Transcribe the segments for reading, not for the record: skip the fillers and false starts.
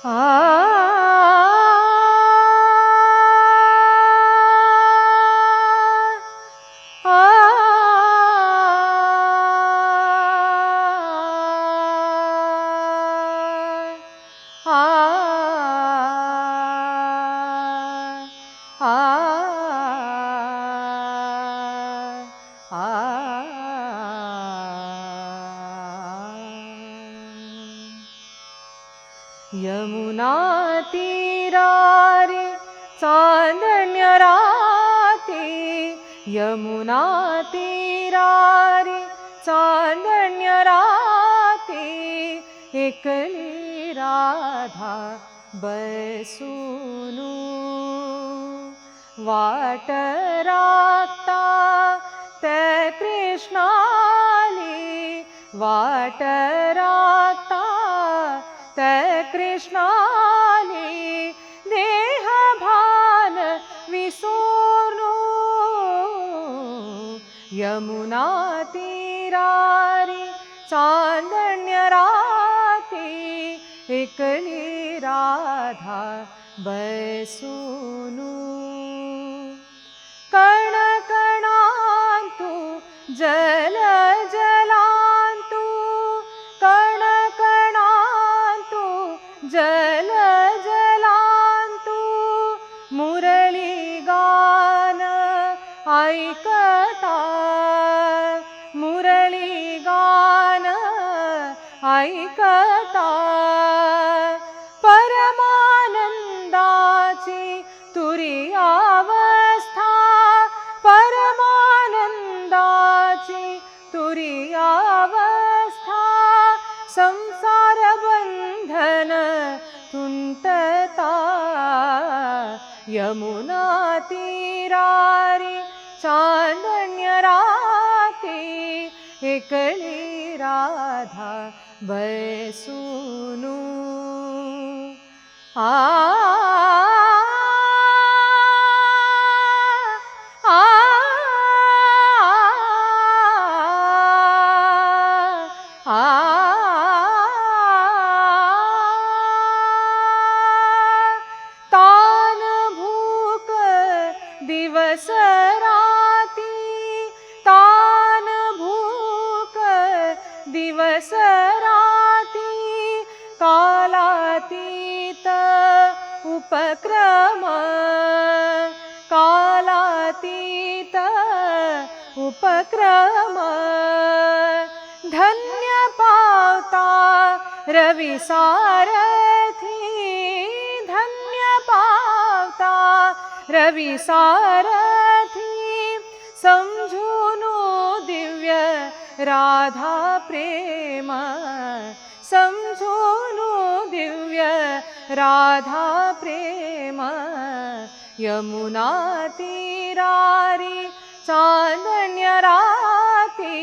आ आ आ आ यमुना तीरारी चांदण्य राती, यमुना तीरारी चांदण्य राती, एकली राधा बसूनु वाट राखता ते कृष्णाली, वाट राखता ते कृष्णाली, देह भान विसोनु। यमुना तीरारी चांदण्य राती, एकली राधा बसूनु। कण कणांतु जल जलांतु, कण कणांतु जल जलांतु, मुरळी गान ऐकता, मुरळी गान ऐकता, परमानंदाची तुरीयावस्था, परमानंदाची तुरीयावस्था, संसार बंधन तुंटता। यमुना तीरारी चांदण्य राती, एकली राधा बसूनु। आ आ आ तान भूक दिवस राती, तान भूक दिवस राती, कालातीत उपक्रम, कालातीत उपक्रम, धन्य पावता रवि सारथी, धन्य पावता रवि सारथी, समजूनु दिव्य राधा प्रेम, समजूनु दिव्य राधा प्रेम। यमुना तीरारी चांदण्य राती,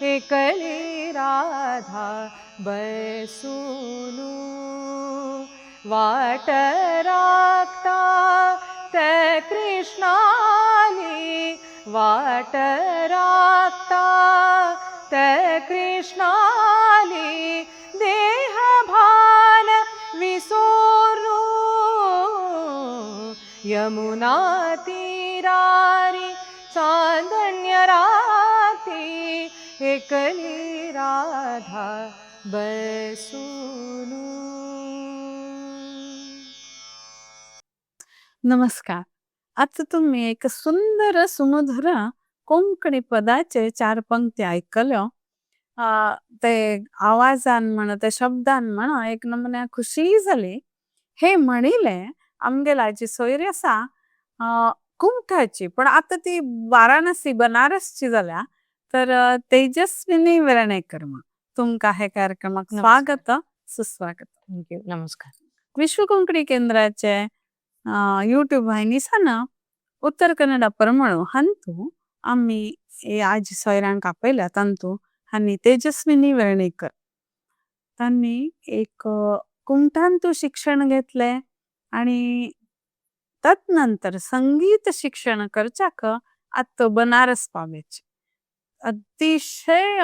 एकली राधा बसूनु। वाट राखता ते कृष्णाली, वाट राखता ते कृष्णाली, देह भान विसोरू। यमुना तीरारी चांदण्य राती, एकली राधा बसूनु। नमस्कार। आता तुम्ही एक सुंदर सुमधुर कोंकणी पदाचे चार पंक्ती ऐकल्यो। ते आवाजान म्हण ते शब्दान म्हण एक नमुन्या खुशी जाली। हे म्हणिले आमगेलाची सोयरी असा कुमठाची पण आता ती वाराणसी बनारसची जाल्या, तर तेजस्विनी वेर्णेकर तुमका हे कार्यक्रमाक स्वागत सुस्वागत। Thank you, नमस्कार। विश्व कोंकणी केंद्राचे यूट्यूब वाहिनी ना उत्तर कन्नडा परमळू हंतु आम्ही आज सोयऱ्यांक आपयल्या तांतू आनी तेजस्विनी वेर्णेकर तांणी एक कुमठांतू शिक्षण घेतले आणि तदनंतर संगीत शिक्षण करच्याक आत बनारस पावेचे अतिशय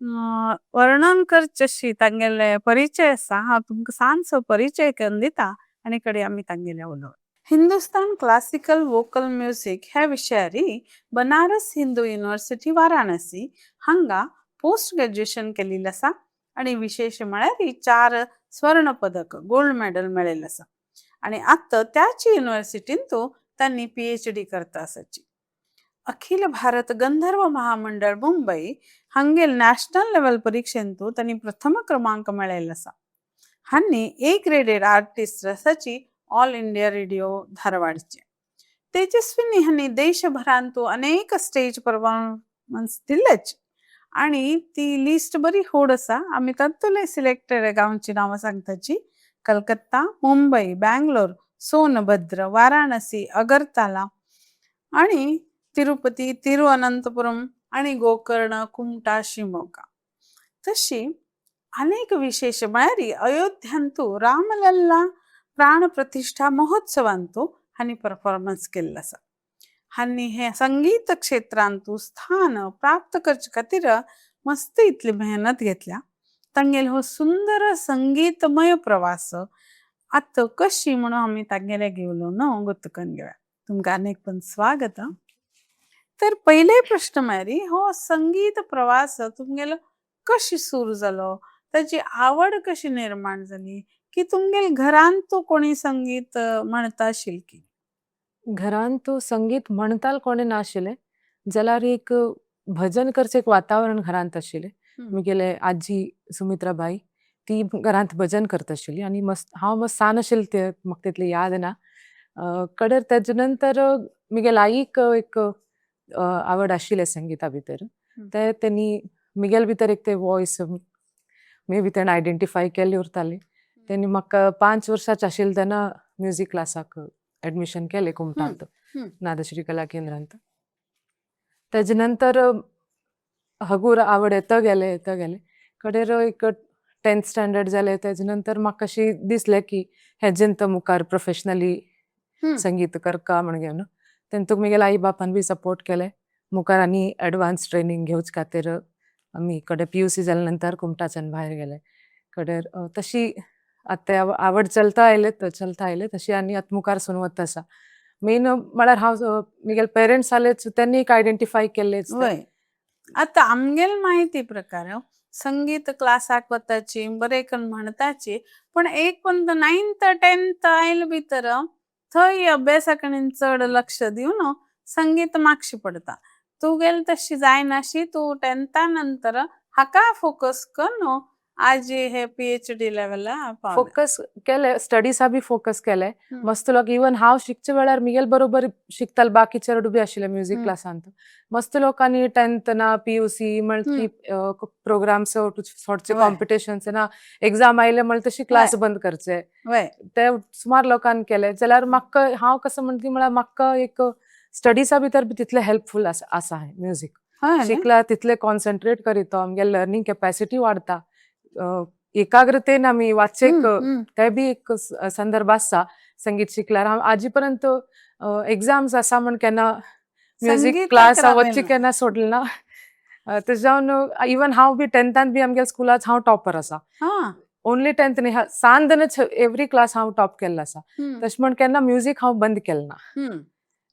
वर्णन करचेशी तांगेले परिचय आसा। हांव तुमकां सांचो परिचय करून दिता आनी कडे आमी तांगेले उलोव। हिंदुस्तान क्लासिकल वोकल म्युजिक ह्या विशयारी बनारस हिंदू युनिव्हर्सिटी वाराणसी हांगा पोस्ट ग्रॅज्युएशन केलेलं आसा आणि विशेष म्हळ्यार 4 स्वर्ण पदक गोल्ड मेडल मेळिल्लें आसा आणि आतां त्याच युनिव्हर्सिटीन तो त्यांनी PhD करता आसाची। अखिल भारत गंधर्व महामंडळ मुंबई हांगेल नॅशनल लेवल परीक्षेंतु त्यांनी प्रथम क्रमांक मेळयलो आसा। हांणी ए ग्रेडेड आर्टिस्ट आसाची ऑल इंडिया रेडिओ धारवाडचे। तेजस्विनी हांणी देशभरांतु अनेक स्टेज परफॉर्मन्स दिलेच आणि ती लिस्ट बरी होड आसा। आमी तातूंतले सिलेक्टेड गांवची नांवां सांगताची कलकत्ता, मुंबई, बँगलोर, सोनभद्र, वाराणसी, अगरतला आणि तिरुपती, तिरुअनंतपुरम आणि गोकर्ण, कुमटा, शिमोगा। तशी अनेक विशेष म्हळ्यार अयोध्यांतु रामलल्ला प्राण प्रतिष्ठा महोत्सवांतु हांणी परफॉर्मन्स केल्लो आसा। हांणी हे संगीत क्षेत्रांतु स्थान प्राप्त करचे खातीर मस्त इतली मेहनत घेतल्या। तांगेलो हो सुंदर संगीतमय प्रवास आतां कशी म्हणून आमी तांगेले घेवलो न्हू गोतकन घेवया। तुमकां अनेक पण स्वागत। तर पयले प्रश्न म्हळ्यार हो संगीत प्रवास तुमगेलो कशी सुरू जालो, ताची आवड कशी निर्माण जाली, की तुमगेल घरांत तूं कोणी संगीत म्हणता आशिल्ली की? घरांत तूं संगीत म्हणताल कोणें नाशिल्लें जाल्यार एक भजन करचें एक वातावरण घरांत आशिल्लें। म्हगेले आजी सुमित्राबाई ती घरांत भजन करता आशिल्ली आनी मस्त हांव मस्त सान आशिल्लें ते म्हाका तितली याद ना। कडेर तेजे नंतर म्हगेले आईक एक आवड आशिल्लें संगीता भितर, ते तेणी म्हगेले भितर एक ते वॉयस मे बी तेणें आयडेंटिफाय केल्ली उरताली। तेणी म्हाका 5 वर्सांच आशिल्लें तेन्ना म्युजीक क्लासाक एडमिशन केलें कुमटांत नादश्री कला केंद्रांत। तेजे नंतर हगूर आवड येता गेलें येता गेलें कडेर एक 10th standard जालें। तेजे नंतर म्हाका अशें दिसलें की हेजेन तो मुखार प्रोफेशनली संगीत करका म्हण घेवन तेन्ना तुका म्हगेले आई बापान बी सपोर्ट केलें। मुखार आनी एडवान्स ट्रेनींग घेवचे खातीर आमी कडेन PUC जाले नंतर कुमटाच्यान भायर गेले। कडेर तशी आतां आवड चलता आयले चलता आयले तशी आनी आतां मुखार सून वता आसा। मेन म्हळ्यार हांव म्हगेले पेरंट्स आसले तेन्ना एक आयडेंटिफाय केल्लें। वय आतां आमगेल म्हायती प्रकार संगीत क्लासाक वताची बरें करून म्हणताची, पण एक पण 9th 10th आयले भितर थंय अभ्यासा कडेन चड लक्ष दिवन संगीत मागशी पडता। तूं गेले तशी जायनाशी तूं 10था नंतर हाका फोकस करून आज हे PhD लेवला पावले। फोकस केले स्टडिसा बी फोकस केले मस्त लोक। इवन हांव शिकच्या वेळार म्हगेले बरोबर शिकताले बाकी चेडूं बी आशिल्ले म्युजीक क्लासांत। मस्त लोकांनी 10th ना PUC म्हळ्यार ती प्रोग्राम्स थोडचे कॉम्पिटिशन्स ना एग्जाम आयले म्हळ्यार तशी क्लास बंद करचे ते सुमार लोकांनी केले। जाल्यार म्हाका हांव कसो म्हणटा म्हळ्यार म्हाका एक स्टडिसा भितर बी तितले हेल्पफूल आसा म्युजीक शिकला तितले कॉन्सन्ट्रेट करीत आमगे लर्निंग कॅपॅसिटी वाडता, एकाग्रतेन आमी वाचेक ते बी एक संदर्भ आसा संगीत शिकल्यार। हांव आजी पर्यंत एग्जाम्स आसा म्हण केन्ना म्युजीक क्लास वच्चे केन्ना सोडलें ना। तशें जावन इवन हांव बी 10थान बी आमगे स्कुलांत हांव टॉपर आसा। ओनली 10th न्ही सांदनच एवरी क्लास हांव टॉप केल्लो आसा। तशें म्हण केन्ना म्युजीक हांव बंद केलें ना।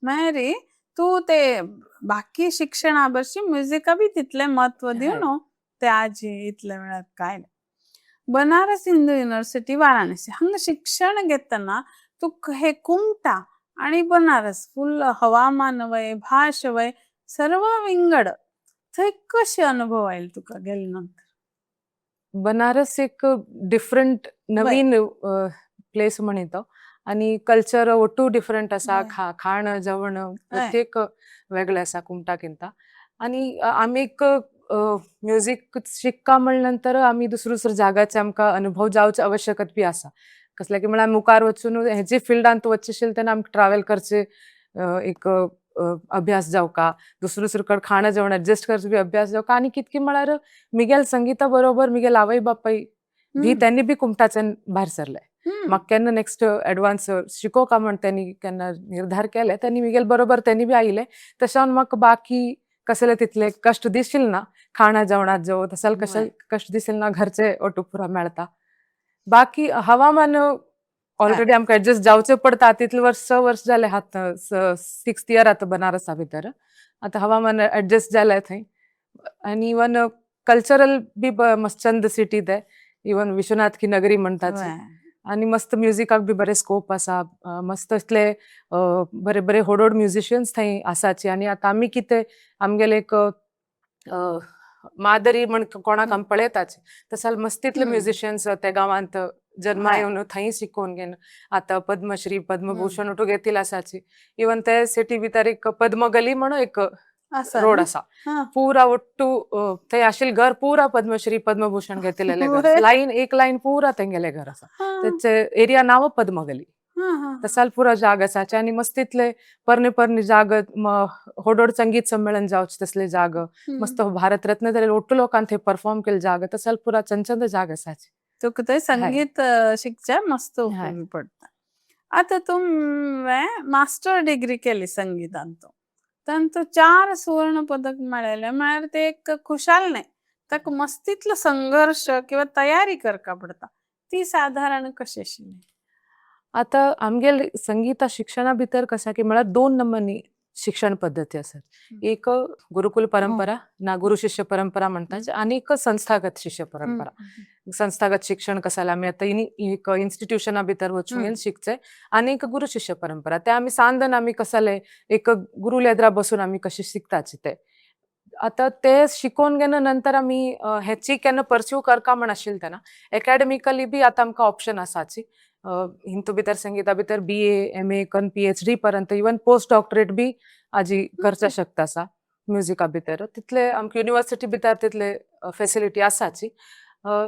मागीर तूं ते बाकी शिक्षणा भशेन म्युजिका बी तितलें म्हत्व दिवन ते आजी इतले वेळार काय बनारस हिंदू युनिव्हर्सिटी वाराणसी हांगा शिक्षण घेतना तुका हे कुमटा आणि बनारस फुल हवामान वय भाश वय सर्व विंगड थंय कशे अनुभव आयले तुका गेले नंतर? बनारस एक डिफरंट नवीन प्लेस म्हणीत आनी कल्चर ओटू डिफरंट आसा, खाण जेवण प्रत्येक वेगळें आसा कुमटाकिंता। आनी आमी एक म्युजीक शिकका म्हणले नंतर आमी दुसरे दुसरे जाग्याचे आमकां अनुभव जावचे आवश्यकत बी आसा। कसले की म्हळ्यार मुखार वचून हेजे फिल्डांत वचचे आशिल्लें तेन्ना आमकां ट्रॅवल करचे एक अभ्यास जावका, दुसरे दुसरे कडेन खाणां जेवण एडजस्ट करचो बी अभ्यास जावका। आनी कितके म्हळ्यार मिगेल संगीता बरोबर मिगेल आवय बापाय बी त्यांनी बी कुमटाच्यान भायर सरले। म्हाका केन्ना नेक्स्ट एडवान्स शिकोवका म्हण त्यांनी केन्ना निर्धार केले त्यांनी मिगेल बरोबर त्यांनी बी आयले। तशें हांव म्हाका बाकी कसले तितले कश्ट दिसशील ना, खाणा जेवणात जेव तसल कशे हय. कश्ट दिसील ना, घरचे ओटू पुरा मेळता. बाकी हवामान ऑलरेडी आमकां एडजस्ट जावचें पडटा. तितले वर्स 6 वर्स जाले हात, सिक्स्थ इयर आतां बनारसा भितर. आतां हवामान एडजस्ट जालें थंय आनी इवन कल्चरल बी मस्त चंद सिटी ते, इवन विश्वनाथ की नगरी म्हणटात. आनी मस्त म्युजिकाक बी बरें स्कोप आसा. मस्त असले बरे बरे व्हड व्हड म्युजिशियन्स थंय आसाची. आनी आतां आमी कितें आमगेले एक मादरी म्हण कोणाक आमी पळयताच, तसाल मस्त तितले म्युजिशियन्स त्या गांवांत जन्मा येवन थंय शिकोवन घेवन आतां पद्मश्री, पद्मभूषण ओटू घेतिल्ले आसाची. इवन ते सिटी भितर एक पद्मगली म्हणून एक आसा रोड न्हू? आसा, हा. पुरा ಒಟ್ಟು थंय आशिल्लें घर पुरा पद्मश्री, पद्मभूषण घेतिल्लें घर. लायन एक लायन पुरा तेंगेलें घर आसा. तेचे एरिया नांव पद्मगली. हा, हा, हा. तसाल पुरा जाग आसाचे. आनी मस्त तितले परने परने जाग, व्हड व्हड संगीत संमेलन जावचे तसले जाग, मस्त भारत रत्न जालेले ಒಟ್ಟು लोकांनी थंय परफॉर्म केले जाग, तसाल पुरा चंद जाग आसाचे. तुका थंय संगीत शिकच्या मस्त उपयोगी पडटा. आतां तुवें मास्टर डिग्री केली संगीतांत, तांतू 4 सुवर्ण पदक मेळयलें म्हळ्यार ते एक खुशाल न्हय, ताका मस्तीतलो संघर्श किंवा तयारी करका पडटा, ती साधारण कशी आशिल्ली? आतां आमगेले संगीता शिक्षणा भितर कशें की म्हळ्यार 2 नमनी शिक्षण पद्दती आसात. एक गुरुकुल परंपरा ना गुरु शिष्य परंपरा म्हणटात आनी एक संस्थागत शिष्य परंपरा. संस्थागत शिक्षण कसं आमी आतां एक इन्स्टिट्युशना भितर वचून शिकचें, आनी एक गुरु शिष्य परंपरा ते आमी सांदन आमी कसाले एक गुरु लेद्रा बसून आमी कशें शिकताचे ते. आतां ते शिकोवन घेवन नंतर आमी हेची केन्ना परस्यू करका म्हण आशिल्लें तेन्ना एकाडेमिकली बी आतां आमकां ऑप्शन आसाची. हिंदू भितर संगीता भितर BA, MA कन PhD पर्यंत, इवन पोस्ट डॉक्टरेट बी आजी करच्या शकता आसा म्युजिका भितर. तितले आमकां युनिवर्सिटी भितर तितले फेसिलिटी आसाची.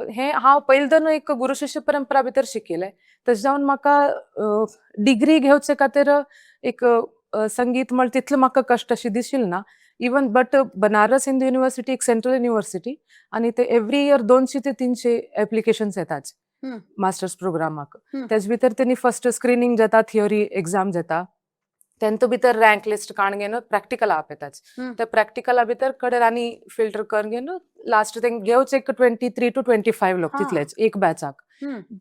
हें हांव पयलीं एक गुरु शिष्य परंपरा भितर शिकिल्लें, तशें जावन म्हाका डिग्री घेवचे खातीर एक संगीत म्हळ्यार तितलें म्हाका कश्ट अशें दिशिल्लें ना. Even but Banaras Hindu university एक सेंट्रल युनिवर्सिटी आनी ते एवरी इयर 200 ते 300 एप्लिकेशन्स येतात मास्टर्स प्रोग्रामाक. तेज भितर तेणी फर्स्ट स्क्रिनींग जाता, थियोरी एग्जाम जाता, तेंतू भितर रँक लिस्ट काण घेवन प्रॅक्टिकल आप येतात. त्या प्रॅक्टिकला भितर कडेन आनी फिल्टर करून घेवन लास्ट तेंक घेवचे एक 23 टू 25 लोक, तितलेच एक बॅचाक,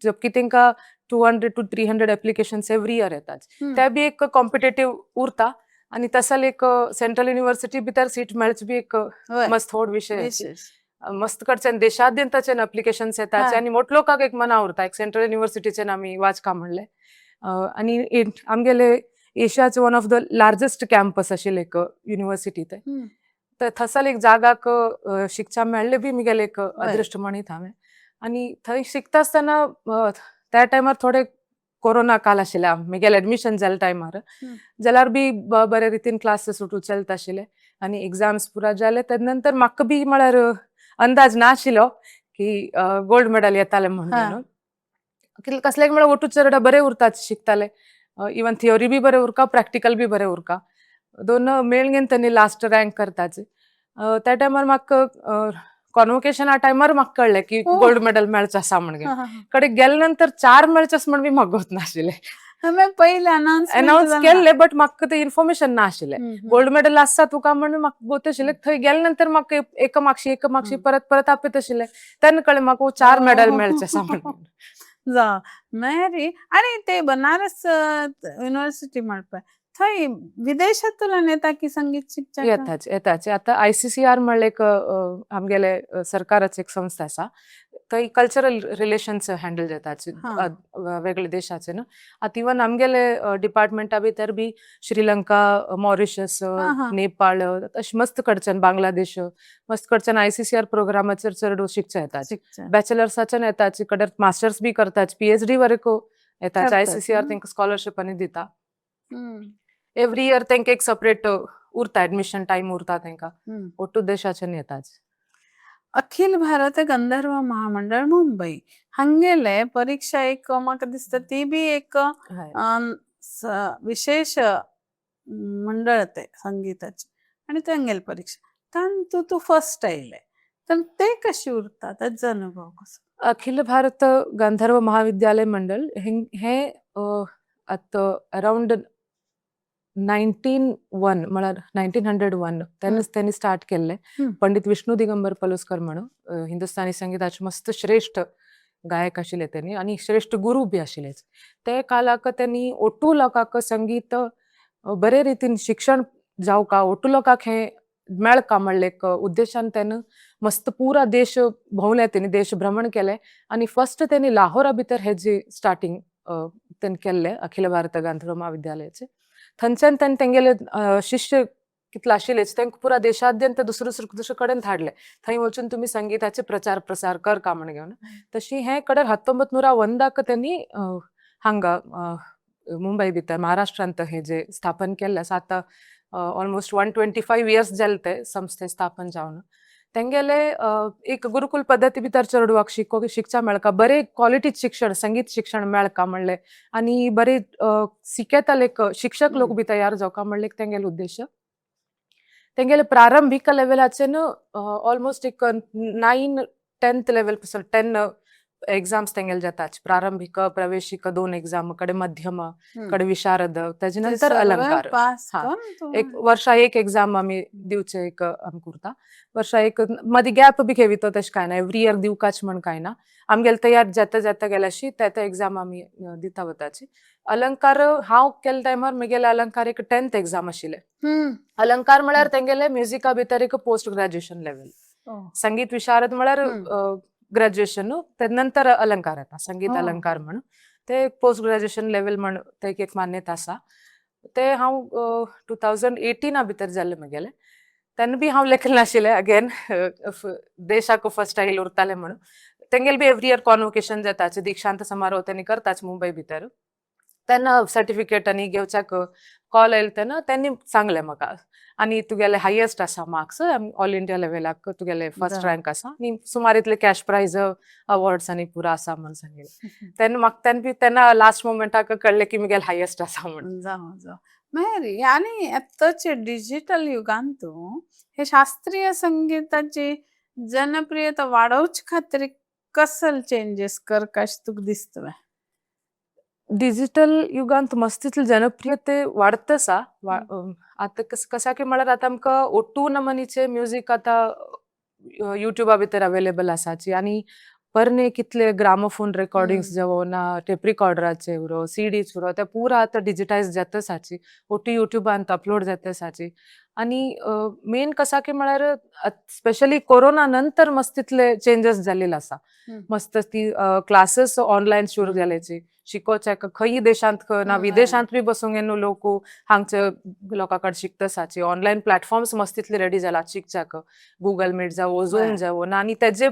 जबकि तेंका 200 टू 300 एप्लिकेशन्स एवरी इयर येतात. ते बी एक कॉम्पिटेटीव उरता आनी तसल एक सेंट्रल युनिवर्सिटी भितर सीट मेळचे बी एक मस्त व्हड विशय. विशेष. मस्त कडच्यान देशाद्यंताच्यान एप्लिकेशन्स येतात आनी मोठे लोकांक एक मना उरता एक सेंट्रल युनिवर्सिटीच्यान आमी वाचका म्हणलें. आनी आमगेले एशियाचे one of the largest campus आशिल्लें एक युनिवर्सिटी ते, तर थसल एक जागाक शिकच्या मेळ्ळें बी मुगेलें एक अदृश्ट म्हणीत हांवें. आनी थंय शिकता आसतना त्या टायमार थोडे कोरोना काल आशिल्ले, मुगेलें एडमिशन जाल्या टायमार, जाल्यार बी बरे रितीन क्लासीस सुटू चलत आशिल्ले आनी एग्जाम्स पुरा जाले. तेजे नंतर म्हाका बी म्हळ्यार अंदाज नाशिल्लो की गोल्ड मेडल येतालें म्हणून. कसलें म्हळ्यार ओटू चरडा बरें उरता शिकताले, इवन थियोरी बी बरें उरका, प्रॅक्टिकल बी बरें उरका, दोन मेळ घेवन तेणी लास्ट रँक करताचे. त्या टायमार म्हाका कॉन्वोकेशना टायमार म्हाका कळ्ळें की गोल्ड मेडल मेळचें आसा म्हणून. कडेन गेले नंतर 4 मेळचें म्हण बी म्हाका गोत नाशिल्लें. हांवें पयलें अनाउन्स केल्लें बट म्हाका तें इन्फॉर्मेशन नाशिल्लें. गोल्ड मेडल आसता तुका म्हणून म्हाका गोत आशिल्लें. थंय गेले नंतर म्हाका एका मागशी एका मागशी परत परत आपयत आशिल्लें, तेन्ना कळ्ळें म्हाका 4 मेडल मेळचें आसा म्हणून. जावं मेरी. आनी ते बनारस युनिवर्सिटी म्हणपा थंय विदेशांतल्यान येता की संगीत शिकच्या? येताच येताच. आतां ICCR म्हणलें एक आमगेले सरकाराची एक संस्था आसा, थंय कल्चरल रिलेशन्स हँडल जातात वेगळे देशाचे न्हू. आतां इवन आमगेले डिपार्टमेंटा भितर बी श्रीलंका, मॉरिशस, नेपाळ, अशें मस्त कडच्यान, बांगलादेश, मस्त कडच्यान ICCR प्रोग्रामाचेर चड शिकच्या येतात. बॅचलर्साच्यान येतात, कडेन मास्टर्स बी करतात, PhD वरक येतात. ICCR तांकां स्कॉलरशीप आनी दिता. एवरी इयर तांकां एक सेपरेट उरता, एडमिशन टायम उरता तांकां. ಒಟ್ಟು देशाच्यान येतात. अखिल भारत गंधर्व महामंडळ मुंबई हांगेले परीक्षा एक म्हाका दिसता ती बी एक विशेष मंडळ ते संगीताचे आनी तेंगेले परीक्षा तातूंत तूं फर्स्ट आयले, तर ते कशी उरता, ताजो अनुभव कसो? अखिल भारत गंधर्व महाविद्यालय मंडळ हे आतां अरावंड 1901 म्हळ्यार 1901 तेन्नाच त्यांनी स्टार्ट केल्लें. पंडित विष्णू दिगंबर पलुस्कर म्हणून हिंदुस्तानी संगीताचे मस्त श्रेष्ठ गायक आशिल्ले त्यांनी आनी श्रेष्ठ गुरू बी आशिल्लेच. ते कालाक त्यांनी ओटू लोकांक संगीत बरे रितीन शिक्षण जावका, ओटू लोकांक हें मेळका म्हणले एक उद्देशान त्यानं मस्त पुरा देश भोंवले तेणी, देश भ्रमण केलें आनी फर्स्ट तेणी लाहोरा भितर हे जे स्टार्टींग तेणी केल्लें अखिल भारत गांधर्व महाविद्यालयाचे. थंयच्यान तेणी तेंगेले शिष्य कितले आशिल्लेच तांकां पुरा देशाद्यंत दुसरे दुसरे दुसरे कडेन धाडले, थंय वचून तुमी संगीताचे प्रचार प्रसार कर का म्हण घेवन. तशी हें कडेन 1901 त्यांनी हांगा मुंबय भितर महाराष्ट्रांत हे जे स्थापन केल्लें आसा. आतां ऑलमोस्ट 125 इयर्स जाले ते संस्थे स्थापन जावन. तेंगेले एक गुरुकुल पद्दती भितर चेडवाक शिकचा मेळका, बरे क्वॉलिटी शिक्षण, संगीत शिक्षण मेळका म्हणले आनी बरे शिकयताले एक शिक्षक लोक बी तयार जावका म्हणले एक तेंगेलो उद्देश. तेंगेले प्रारंभिक लेवलाचे ऑलमोस्ट एक 9, 10th level पासून 10 एग्जाम्स तेंगेले जातात. प्रारंभिक, प्रवेशिक दोन एक्झाम, कडे मध्यम, कडे विशारद, त्याच्या ते नंतर सगळं अलंकार. पास हा. करून तूं एक वर्षा एक एक्झाम आमी दिवचे एक आमी करता. वर्षा एक मदीं गॅप बी घेवितो, तशें कांय ना एवरी इयर दिवकाच म्हण कांय ना. आमगेले तयार जाता जाता गेल्याशी त्या त्या एक्झाम आमी दिता वताची. अलंकार हांव केल्ले टायमार म्हगेले अलंकार एक 10th exam आशिल्ले. अलंकार म्हळ्यार तेंगेले म्युजिका भितर एक पोस्ट ग्रॅज्युएशन लेवल. संगीत विशारद म्हळ्यार ग्रॅज्युएशन न्हू, ते नंतर अलंकार येता, संगीत अलंकार म्हण. ते पोस्ट ग्रॅज्युएशन लेवल म्हण ते एक मान्यता आसा. ते हांव 2018 भितर जाल्लें म्हगेलें. तेन्ना बी हांव लेखलें नाशिल्लें अगेन देशाक फर्स्ट आयल उरतालें म्हणून. तेंगेले बी एवरी इयर कॉन्वोकेशन जाता, दीक्षांत समारोह तेणी करताच मुंबय भितर. तेन्ना सर्टिफिकेट आनी घेवच्याक कॉल आयलो तेन्ना तेणी सांगलें म्हाका आनी तुगेले हायेस्ट आसा मार्क्स, ऑल इंडिया लेवलाक तुगेले फर्स्ट रँक आसा आनी सुमार इतले कॅश प्रायज, अवॉर्ड्स आनी पुरो आसा म्हूण सांगिल्लें तेन्ना म्हाका. तेन्ना बी तेन्ना लास्ट मोमेंटाक कळ्ळें की म्हगेलें हायेस्ट आसा म्हूण. जावं जावं. मागीर आनी आतांचे डिजिटल युगांतू हे शास्त्रीय संगीताची जनप्रियता वाडोवचे खातीर कसल चेंजेस करकाश तुका दिसता? डिजिटल युगांत मस्त इतले जनप्रियते वाडत आसा. आतां कसाकी म्हळ्यार आतां आमकां ओटू नमनीचे म्युजीक आतां युट्युबा भितर अवेलेबल आसाची आनी परने कितले ग्रामोफोन रेकॉर्डिंग्स जावं ना टेप रिकॉर्डराचे उरो, सीडीज उरो, ते पुरा आतां डिजिटायज जाता आसाची, ओटू युट्युबांत अपलोड जाता आसाची. आनी मेन कसाकी म्हळ्यार स्पेशली कोरोना नंतर मस्त तितले चेंजेस जाल्ले आसा. मस्त ती क्लासेस ऑनलायन सुरू जाल्याची, शिकोवच्याक खंयी देशांत ना विदेशांत बी बसूंक न्हू लोक हांगचे लोकां कडेन शिकता आसाची. ऑनलायन प्लॅटफॉर्म्स मस्त तितले रेडी जाला शिकच्याक, गुगल मीट जावं, झूम जावं ना, आनी तेजे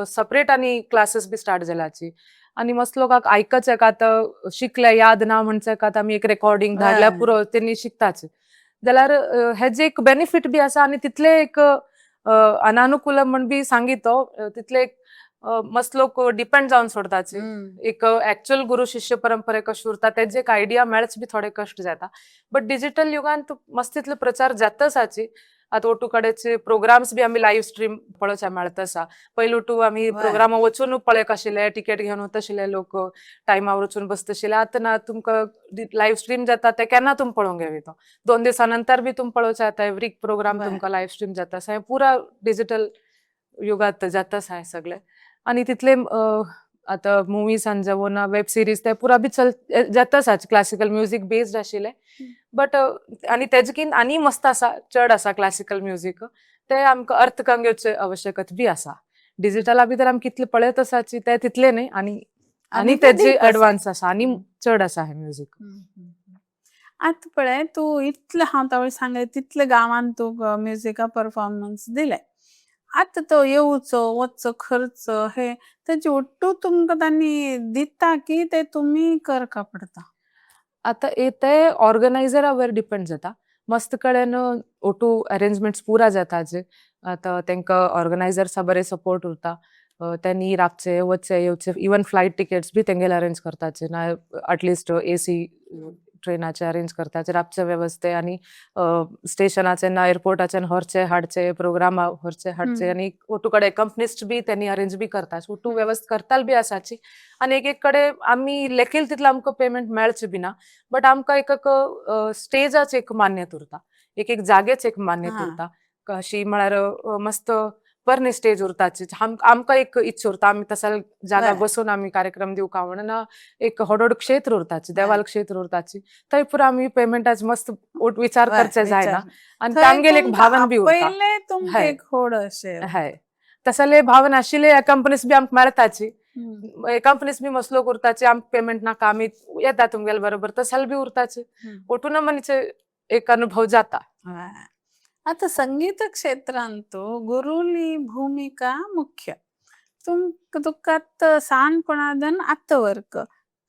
सपरेट आनी क्लासेस बी स्टार्ट जाल्याची. आनी मस्त लोकांक आयकच्याक आतां शिकले याद ना म्हणच्याक आतां आमी एक रेकॉर्डिंग धाडल्यार पुरो, तेणी शिकताच. जाल्यार हेजे एक बेनिफीट बी आसा आनी तितले एक अनानुकूल म्हण बी सांगीत तो तितले एक मस्त लोक डिपेंड जावन सोडताचे. एक एक्चुअल गुरु शिष्य परंपरे कशी उरता तेजे एक आयडिया मेळच बी थोडे कश्ट जाता. बट डिजिटल युगांत मस्त तितले प्रचार जाता आसाची. आतां ओटू कडेचे प्रोग्राम्स बी आमी लायव्ह स्ट्रीम पळोवच्या मेळता आसा. पयलू टू आमी प्रोग्रामा वचून पळयक आशिल्ले, टिकेट घेवन वताशिल्ले, लोक टायमार वचून बसताशिल्ले. आतां ना, तुमकां लायव्ह स्ट्रीम जाता, ते केन्ना तुमी पळोवंक घेवी, तो 2 दिसां नंतर बी तुमी पळोवचे जाता. एवरी प्रोग्राम तुमकां लायव्ह स्ट्रीम जाता आसा. हें पुरा डिजिटल युगात जाता आसा हें सगळें. आनी तितले आतां मुवीसान जावं ना वेब सिरीज ते पुरा बी चल जाता आसा, क्लासिकल म्युजीक बेस्ड आशिल्ले. बट आनी तेजे कीन आनी मस्त आसा, चड आसा क्लासिकल म्युजीक, ते आमकां अर्थ करून घेवचे आवश्यकत बी आसा. डिजिटला भितर आमी कितले पळयत आसाची ते तितले न्ही आनी आनी ते तेजे deep आसा. एडवान्स आसा आनी चड आसा हें म्युजीक. आतां पळय, तूं इतलें हांव तावळ सांगलें तितले गांवांत तूं म्युजिका परफॉर्मन्स दिले. आतां तो येवचो वचचो खर्च हे तेजे ओट्टू तुमकां तांणी दिता की ते तुमी करका पडता? आतां ते ऑर्गनायझरा वयर डिपेंड जाता. मस्त कडेन ओटू अरेंजमेंट्स पुरा जाता जे आतां तांकां ऑर्गनायझर्सा बरे सपोर्ट उरता. त्यांनी राबचे, वचचे, येवचे, इवन फ्लायट तिकेट्स बी तेंगेले अरेंज करताचे ना एटलिस्ट एसी ट्रेनाचे अरेंज करताचे, रातचे वेवस्थे आनी स्टेशनाचे ना एअरपोर्टाच्यान व्हरचे हाडचे, प्रोग्रामा व्हरचे हाडचे आनी ओटू कडेन कंपनिस्ट बी त्यांनी अरेंज बी करता, ओटू वेवस्था करताल बी आसाची. आनी एक एक कडेन आमी लेखील तितलें आमकां पेमेंट मेळचें बी ना, बट आमकां एक एक स्टेजाच एक मान्यत उरता, एक एक जागेच एक मान्यत उरता. अशी म्हळ्यार मस्त बरी स्टेज उरताची, आमकां एक इच्छा उरता आमी तसाल जागा बसून आमी कार्यक्रम दिवका म्हणून. एक व्हड व्हड क्षेत्र उरताची, देवाल क्षेत्र उरताची, थंय पुरा आमी पेमेंटाच मस्त विचार करचे जायना आनी तांगेल एक भावन बी उरता. पयले तुमकां एक व्हड अशें. हय, तसले भावन आशिल्ले कंपनीस बी आमकां मेळटाची, कंपनीस बी मस्त लोक उरताची, आमकां पेमेंट नाका आमी येता तुमगेले बरोबर, तसाल बी उरताची. ओटून मनीचे एक अनुभव जाता. आता संगीत क्षेत्रांतु गुरुली भूमिका मुख्य. तुमकां आतां सानपणादन आतां वर्क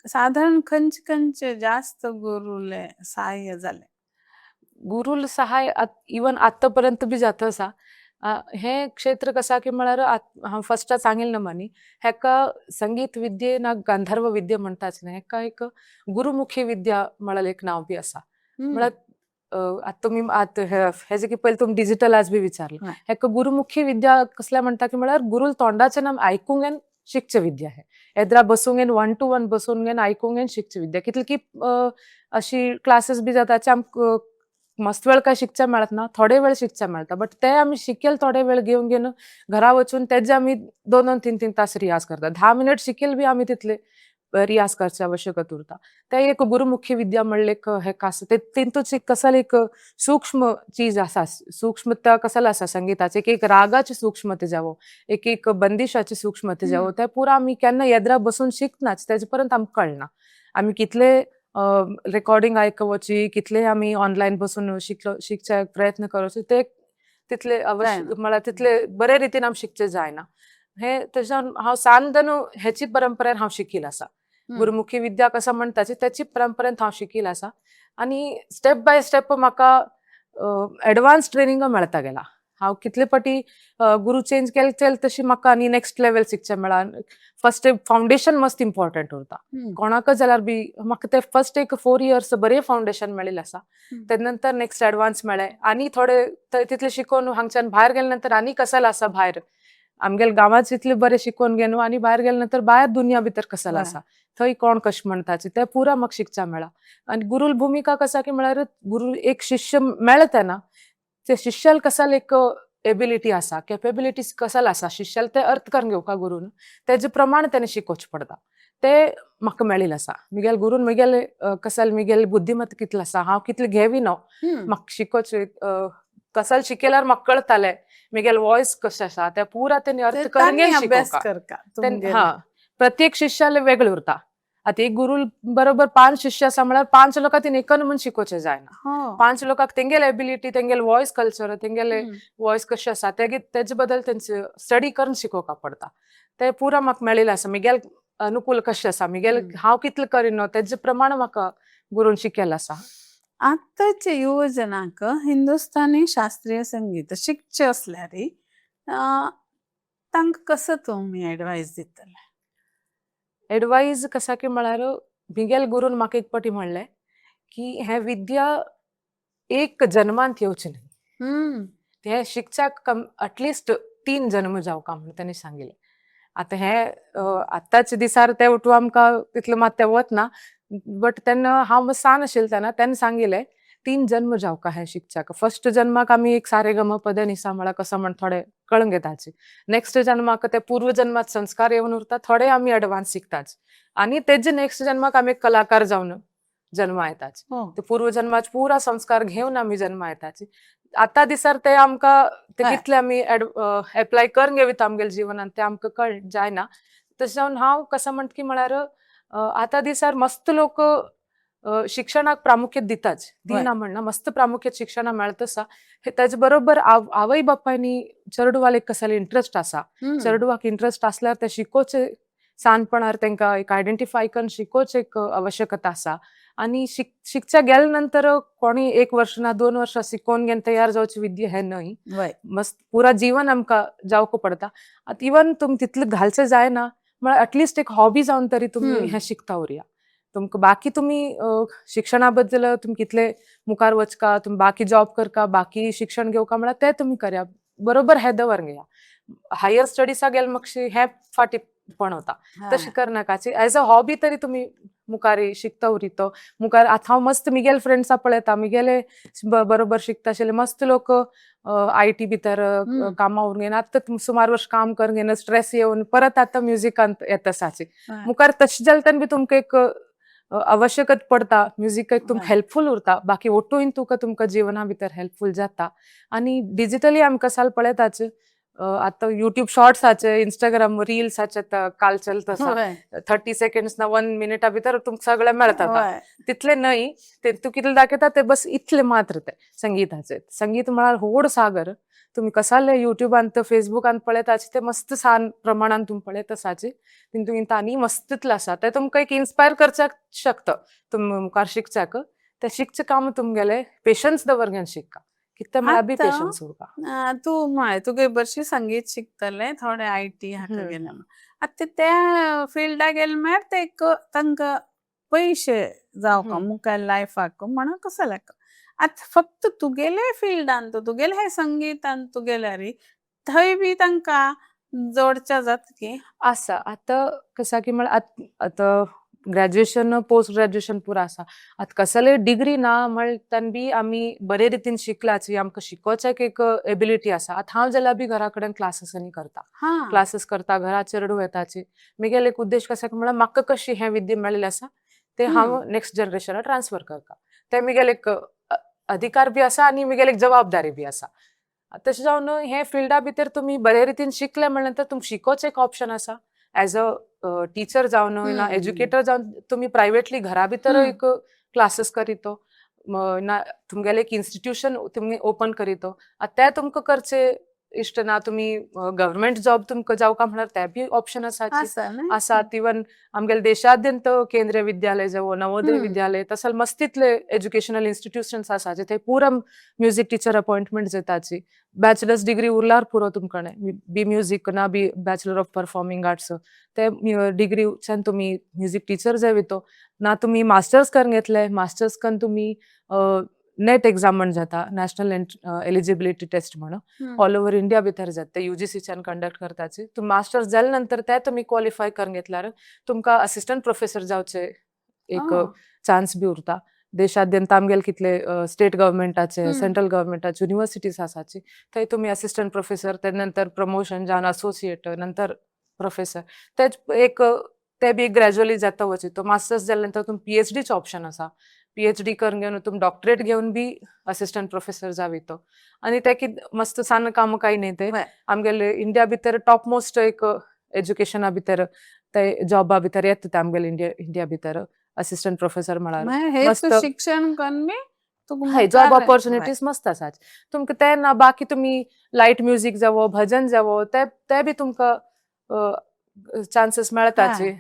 साधारण खंयचे खंयचे जास्त गुरुले सहाय्य जाले? गुरुल सहाय इवन आतापर्यंत बी जाता आसा. हें क्षेत्र कसा की म्हळ्यार हांव फस्टाच सांगिल्लें ना मनी, हेका संगीत विद्ये ना गांधर्व विद्या म्हणटाच न्ही, हेका एक गुरुमुखी विद्या म्हळ्यार एक नांव बी आसा. म्हळ्यार आतां तुमी आतां हेजे की पयलीं तुमी डिजिटल आज बी विचारलें, हेका गुरुमुखी विद्या कसल्या म्हणटा की म्हळ्यार गुरुल तोंडाचे नाम आयकूंक आनी शिकचे विद्या. हे एदरा बसूंक आनी वन टू वन बसून घेवन आयकूंक आनी शिकचे विद्या. कितले की अशी क्लासीस बी जाता आमकां मस्त वेळ काय शिकचे मेळत ना, थोडे वेळ शिकचे मेळटा, बट ते आमी शिकेल थोडे वेळ घेवन घेवन घरा वचून तेजे आमी 2-2 3-3 तास रियाज करता. 10 मिनट शिकेल बी आमी तितले रियाज करचे आवश्यकत उरता. ते एक गुरुमुखी विद्या म्हणले एक हेका आसा. ते तितूच एक कसल एक सूक्ष्म चीज आसा, सूक्ष्मता कसल आसा संगीताची, एक एक रागाची सूक्ष्मता जावो, एक एक बंदिशाची सूक्ष्मता जावो, ते पुरा आमी केन्ना येद्रा बसून शिकनाच तेजे पर्यंत आमकां कळना. आमी कितले रेकॉर्डिंग आयकुवची, कितले आमी ऑनलायन बसून शिकचे प्रयत्न करचे, ते तितले अवश्य म्हळ्यार तितले बरे रितीन आमी शिकचे जायना. हे तेज्यान हांव सान हेची परंपरेन हांव शिकील आसा. गुरुमुखी विद्या कसा म्हणटाची त्याची परंपरेन हांव शिकील आसा. आनी स्टेप बाय स्टेप म्हाका एडवान्स ट्रेनिंग मेळता गेला. हांव कितले पाटी गुरु चेंज केले चल तशी म्हाका आनी नेक्स्ट लेवल शिकचें मेळ्ळा. फर्स्ट फावंडेशन मस्त इम्पॉर्टंट उरता कोणाकच जाल्यार बी. म्हाका ते फर्स्ट एक 4 इयर्स बरें फावंडेशन मेळिल्लें आसा. तेजे नंतर नेक्स्ट एडवान्स मेळ्ळें आनी थोडे तितले शिकोवन हांगच्यान भायर गेले नंतर आनी कसल आसा भायर आमगेले गांवांत जितले बरें शिकोवन घेवन आनी भायर गेले नंतर भायर दुनिया भितर कसल आसा, थंय कोण कशें म्हणटाचे ते पुरा म्हाका शिकचा मेळ्ळा. आनी गुरुल भुमिका कसा की म्हळ्यार गुरु एक शिष्य मेळ्ळा तेन्ना ते शिष्याल कसल एक एबिलिटी आसा, केपेबिलिटीज कसल आसा शिष्याल ते अर्थ करून घेवका गुरून तेजे प्रमाण तेणे शिकोवचें पडटा. ते म्हाका मेळिल्लें आसा. मिगेल गुरून मिगेले कसल मिगेल बुद्धिमत्ता कितलें आसा, हांव कितलें घेवी न्हू, म्हाका शिकोवचें कसल शिकयल्यार म्हाका कळटालें मिगेल वॉयस कशें आसा ते पुरा तेणी अर्थ करून घेवन शिकोवका. हा, प्रत्येक शिष्याले वेगळें उरता. आतां एक गुरु बरोबर 5 शिष्य आसा म्हळ्यार 5 लोकांक तिणे एकन म्हूण शिकोवचें जायना. 5 लोकांक तेंगेले एबिलिटी, तेंगेले वॉयस कल्चर, तेंगेले वॉयस कशें आसा तेजे बद्दल तेंचे स्टडी करून शिकोवपाक पडटा. ते पुरा म्हाका मेळिल्लें आसा. मिगेल अनुकूल कशें आसा, मिगेल हांव कितलें करिना तेजे प्रमाण म्हाका गुरून शिकयलें आसा. आतांचे युवजनांक हिंदुस्थानी शास्त्रीय संगीत शिकचें आसल्यार तांकां कसो तुमी एडवायस दितले? एडवायज कसा की म्हळ्यार मिगेल गुरून म्हाका एक पाटी म्हणलें की हें विद्या एक जन्मांत येवचें न्हय, हें शिकच्याक कम एटलिस्ट 3 जन्म जावका म्हणून तेणी सांगिल्लें. आतां हें आतांच्या दिसार तें उठू आमकां तितलें मात तें वतना, बट तेन्ना हांव सान आशिल्लें तेन्ना तेन्ना सांगिल्लें 3 जन्म जावका हें शिकच्याक. फर्स्ट जन्माक आमी एक सारे गम पद निसा म्हळ्यार कसो म्हण थोडे कळून घेताची. नेक्स्ट जन्माक ते पूर्व जन्मात संस्कार येवन उरता, थोडे आमी एडवान्स शिकताच. आनी तेजे नेक्स्ट जन्माक आमी कलाकार जावन जन्मा येताच. ते पूर्व जन्माचे पुरा संस्कार घेवन आमी जन्मा येताची. आतां दिसार ते आमकां ते कितले आमी एप्लाय करून घेवता आमगेले जिवनान ते आमकां कळ जायना. तशें जावन हांव कसो म्हणटा की म्हळ्यार आतां दिसार मस्त लोक शिक्षणाक प्रामुख्य दिताच, दिना म्हणना, मस्त प्रामुख्य शिक्षणाक मेळत आसा. तेजे बरोबर आवय बापायनी चेडवाक एक कसले इंट्रस्ट आसा, चेडवाक इंट्रस्ट आसल्यार ते शिकोवचे सानपणार तांकां एक आयडेंटिफाय करून शिकोवचें एक आवश्यकता आसा. आनी शिकच्या गेले नंतर कोणी 1 वर्ष ना 2 वर्सां शिकोवन घेवन तयार जावची विद्या हें न्हय, मस्त पुरा जीवन आमकां जावंक पडटा. आतां इवन तुमी तितलें घालचें जायना म्हळ्यार एटलिस्ट एक हॉबी जावन तरी तुमी हें शिकता उरया. तुमकां बाकी तुमी शिक्षणा बद्दल तुमी कितले मुखार वचका, तुमी बाकी जॉब करका, बाकी शिक्षण घेवका म्हळ्यार ते तुमी करया, बरोबर हें दवर घेया. हायर स्टडिसा गेले मातशी हें फाटीं पण वता, तशें करनाकाची. एज अ हॉबी तरी तुमी मुखार शिकता उरितो मुखार. आतां हांव मस्त मिगेल फ्रेंड्सा पळयता, मिगेले बरोबर शिकता आशिल्ले मस्त लोक IT भितर कामां उरून घेवन आतां सुमार वर्स काम करून घेवन स्ट्रेस येवन परत आतां म्युजिकांत येता आसाची. मुखार तशें जालें तेन्ना बी तुमकां एक आवश्यकत पडटा म्युजीक, एक तुमकां हेल्पफूल उरता. बाकी ओटून तुका तुमकां जिवना भितर हेल्पफूल जाता. आनी डिजिटली आमकां साल पळयताच, आतां युट्यूब शॉर्ट्साचे, इंस्टाग्राम रिल्साचे काल चलत आसा. 30 सेकंड्स ना 1 मिनिटा भितर तुमकां सगळें मेळता. तितले न्हय ते तूं कितले दाखयता ते बस इतले मात्र. ते संगीताचे, संगीत म्हळ्यार व्हड सागर. तुमी कसाले युट्यूबांत, फेसबुकांत पळयताचे ते मस्त सान प्रमाणान तुमी पळयत आसाचे, तितून आनी मस्त तितलें आसा ते तुमकां एक इन्स्पायर करच्याक शकता तुमी मुखार शिकच्याक. ते शिकचें काम तुमगेलें पेशन्स दवर घेवन शिक्का, कितें म्हळ्यार बी आतां पेशन्स उरपा. तूं म्हळें तुगे बरशी संगीत शिकतले, थोडे IT हाका गेले म्हण. आतां ते त्या फिल्डा गेले म्हळ्यार ते एक तांकां पयशे जावका मुखार लायफाक म्हणून कसो लायक. आतां फक्त तुगेले फिल्डान, तूं तुगेले हे संगीतान तूं गेल्यार थंय बी तांकां जोडच्या जाता की? आसा. आतां कसा की म्हळ्यार आतां ग्रॅज्युएशन, पोस्ट ग्रॅज्युएशन पुरो आसा. आतां कसले डिग्री ना म्हणल्यार बी आमी बरे रितीन शिकलाची, आमकां शिकोवच्याक एक एबिलिटी आसा. आतां हांव जाल्यार बी घरा कडेन क्लासीस आनी करता, क्लासीस करता, घरा चेडूं येताची. म्हगेलो एक उद्देश कसा की म्हळ्यार म्हाका कशी हें विद्या मेळिल्लें आसा ते हांव नेक्स्ट जनरेशनाक ट्रान्सफर करता. ते म्हगेले एक अधिकार बी आसा आनी म्हगेली एक जबाबदारी बी आसा. तशें जावन हे फिल्डा भितर तुमी बरे रितीन शिकले म्हणल्या नंतर तुमकां शिकोवचें एक ऑप्शन आसा एज अ टिचर जावन ना एज्युकेटर जावन तुमी प्रायवेटली घरा भितर एक क्लासीस करीतो ना तुमगेलें एक इन्स्टिट्यूशन तुमी ओपन करीतो. आतां तें तुमकां करचें इश्ट ना, तुमी गव्हर्मेंट जॉब तुमकां जावका म्हळ्यार ते बी ऑप्शन आसाची. आसा न्हय? आसात. इवन आमगेले देशाद्यंत केंद्रीय विद्यालय जावं, नवोदय विद्यालय, तसले मस्तीतले एज्युकेशनल इन्स्टिट्यूशन्स आसा जे पुरा म्युजीक टिचर अपॉइंटमेंट जाताची. बॅचलर्स डिग्री उरल्यार पुरो तुमकां, बी म्युजीक ना B bachelor of performing arts, ते डिग्रीच्यान तुमी म्युजीक टिचर जाय वयतो. ना तुमी मास्टर्स करून घेतले, मास्टर्स करून तुमी नेट एग्जाम म्हण जाता, नॅशनल एलिजिबिलिटी टेस्ट म्हणून, ऑल ओव्हर इंडिया भितर जाता ते, युजीसीच्यान कंडक्ट करताची. तुमी मास्टर्स जाले नंतर ते तुमी क्वॉलिफाय करून घेतल्यार तुमकां असिस्टंट प्रोफेसर जावचे एक चान्स बी उरता. देशाद्यंत आमगेले कितले स्टेट गव्हर्मेंटाचे, सेंट्रल गव्हर्मेंटाचे युनिव्हर्सिटीज आसाची, थंय तुमी असिस्टंट प्रोफेसर, ते नंतर प्रमोशन जावन असोसिएट, नंतर प्रोफेसर, तेच एक ते बी ग्रॅज्युअली जाता वचत. तो मास्टर्स जाले नंतर तुमकां पीएचडीचे ऑप्शन आसा. पीएचडी करून घेवन तुमी डॉक्टरेट घेवन बी असिस्टंट प्रोफेसर जावं तो. आनी ते कित मस्त सान काम कांय न्ही ते. आमगेले इंडिया भितर टॉप मोस्ट एक एज्युकेशना भितर ते जॉबा भितर येता ते, आमगेले इंडिया इंडिया भितर असिस्टंट प्रोफेसर म्हळ्यार म्हळ्यार हे मस्त. तूं शिक्षण करून बी तुका हय, जॉब मुखार ऑपॉर्च्युनिटीज मस्त आसात तुमकां. ते ना बाकी तुमी लायट म्युजीक जावो, भजन जावो, ते ते बी तुमकां चान्सीस मेळटाचे.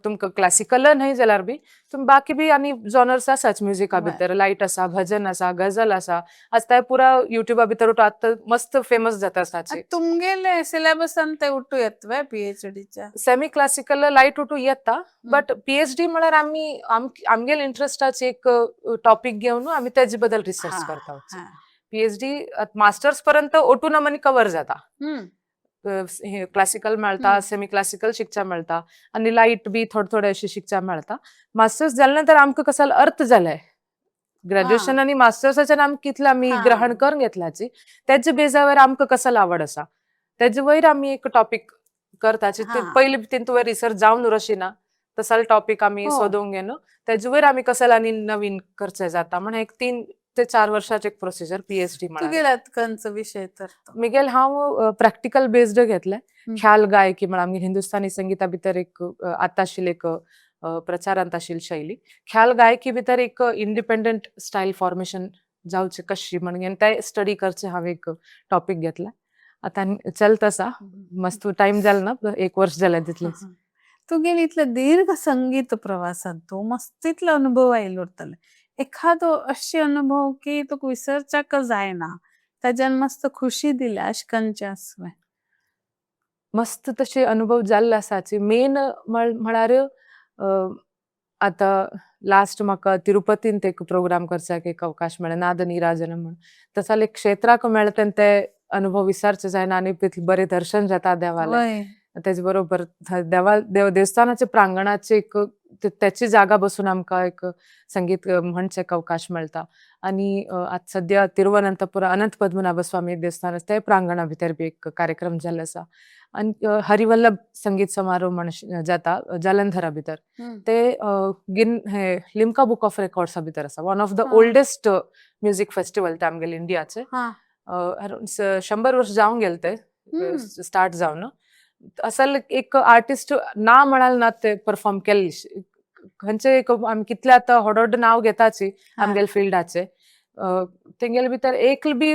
तुमकां क्लासिकल न्हय जाल्यार बी तुमी बाकी बी आनी जॉनर्स आसाच म्युजिका भितर. लायट आसा, भजन आसा, गझल आसा. आज ते पुरा युट्यूबा भितर आतां मस्त फेमस जाता आसाचे. तुमगेले सिलेबसान ते उठू येत वे पीएचडीच्या? सेमी क्लासिकल, लायट उठू येता, बट पीएचडी म्हळ्यार आमी आमगेले इंट्रस्टाचे एक टॉपीक घेवन आमी तेजे बद्दल रिसर्च करता. पीएचडी मास्टर्स पर्यंत ओटून आमी कवर जाता. क्लासिकल मेळटा, सेमी क्लासिकल शिकच्या मेळटा आनी लायट बी थोडे थोडे अशें शिकच्या मेळटा. मास्टर्स जाले नंतर आमकां कसो अर्थ जाले ग्रॅज्युएशन आनी मास्टर्साच्यान आमकां कितलें आमी ग्रहण करून घेतल्याची, तेजे बेजावर आमकां कसल आवड आसा तेजे वयर आमी एक टॉपीक करताची. पयली तितून रिसर्च जावन उरशी ना तसले टॉपीक आमी सोदूंक घेवन तेजे वयर आमी कसल आनी नवीन करचे जाता. म्हण एक 3 ते 4 वर्षाचे एक प्रोसिजर पीएचडी म्हळ्यार. तुगेला खंयचो विशय तर तो? मिगेल हांव प्रॅक्टिकल बेस्ड घेतले. ख्याल गायकी म्हळ्यार आमगे हिंदुस्थानी संगीता भितर एक आतां आशिल्ली एक प्रचारांत आशिल्ली शैली. ख्याल गायकी भितर एक इंडिपेंडंट स्टायल फॉर्मेशन जावचे कशी म्हणून ते स्टडी करचे हांव एक टॉपीक घेतला. आतां चलत आसा, मस्त टायम जालो ना, एक वर्ष जालें तितलेंच. तुगेली इतले दीर्घ संगीत प्रवासात तूं मस्त इतलो अनुभव आयलो उरतले, एखादो अशे अनुभव की तुका विसरच्याक जायना, ताज्यान मस्त खुशी दिल्या, अशें खंयचे आसवे? मस्त तशे अनुभव जाल्ले आसाची. मेन म्हळ्यार आतां लास्ट म्हाका तिरुपतींत एक प्रोग्राम करच्याक एक अवकाश मेळ्ळें, नाद निराजनम म्हूण. तस जाल्यार क्षेत्राक मेळ्ळें तेन्ना ते अनुभव विसरचे जायना आनी तितलें बरें दर्शन जाता देवालें. तेज बरोबर देवा देवस्थानाच्या प्रांगणाचे एक त्याची जागा बसून आमकां एक संगीत म्हणचे एक अवकाश मेळटा. आनी आतां सद्या तिरुवनंतपुरा अनंत पद्मनाभ स्वामी देवस्थान आसा ते प्रांगणा भितर बी एक कार्यक्रम जाल्लो आसा. आनी हरिवल्लभ संगीत समारोह म्हण जाता जालंधरा भितर. ते गिन हे लिम्का बुक ऑफ रेकॉर्ड्सा भितर आसा, one of the oldest music festival ते आमगेले इंडियाचे. अराउंड 100 वर्ष जावन गेले ते स्टार्ट जावन. असल एक आर्टिस्ट ना म्हणाल ना ते परफॉर्म केल्ले खंयचे एक आमी कितले आतां व्हड व्हड नांव घेताची आमगेले फिल्डाचे, तेंगेले भितर एक बी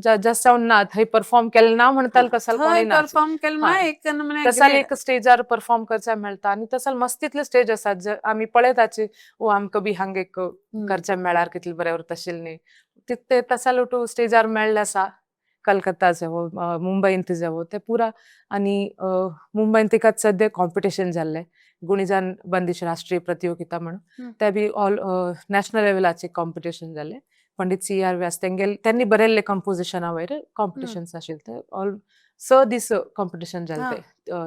जास्त जावन ना थंय परफॉर्म केलें ना म्हणटाल कसाल थंय कोणी ना. परफॉर्म केलें एक म्हळ्यार तसाल ग्रेट. एक स्टेजार परफॉर्म करच्या मेळटा आनी तसाल मस्त तितले स्टेज आसात जे आमी पळयताची, ओ आमकां बी हांगा एक करच्या मेळार कितले बरें उरता आशिल्लें न्ही. ते तसाल टू स्टेजार मेळ्ळे आसा, कलकत्ता जावो, मुंबयंत जावो, ते पुरा. आनी मुंबयंत एक आतां सद्या कॉम्पिटिशन जाल्लें, गुणीजान बंदिश राष्ट्रीय प्रतियोगिता म्हणून, ते बी ऑल नॅशनल लेवलाचे कॉम्पिटिशन जाल्लें. पंडित सी आर व्यास तेंगेल त्यांनी बरयल्ले कंपोजिशना वयर कॉम्पिटिशन्स आशिल्ले ते. ऑल 6 दीस कॉम्पिटिशन जालें ते,